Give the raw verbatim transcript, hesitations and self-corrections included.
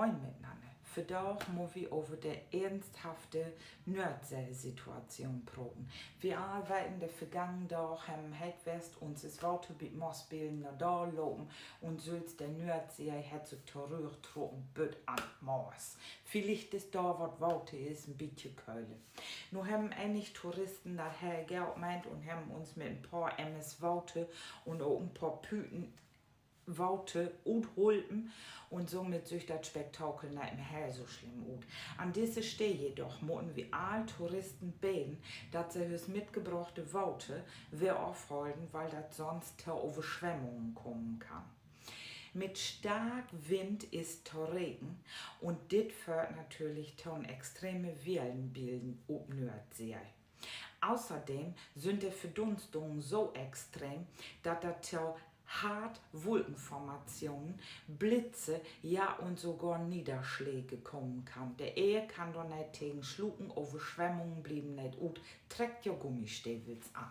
Moin mitnanner. Vandaag mutt wi över de eernsthafte Noordseesituatschoon proten. Wi all weten, de vergangen Daag hebben heet west, uns is Water bi't Mossbilen na dor lopen un sülvst de Noordsee hett sük torügg trocken bit an Moors. Villicht is dor wat Water, is en bietje köhler. Nu hebben enig Touristen dat heel goot meent un hebben uns mit en poor Emmers Water un ok en poor Püten Water uthulpen. Un somit süht dat Spektakel neet mehr heel so slimm ut. An disse Steed jedoch mutten wi all Touristen beden, dat se hör mitgebrachte Water weer ofhollen, wiel dat sonst to Överswemmungen kamen kann. Mit stark Wind is to reken un dit föhrt natürlich to en extreme Wellenbilden up Noordsee. Außerdem sünd de Verdunstungen so extrem, dat dat to hart Wulkenformationen, Blitze, ja un sogor Niederschläge kamen kann. De Eer kann dor neet tegen sluken, Överswemmungen blieven neet ut. Treckt jo Gummistevels an.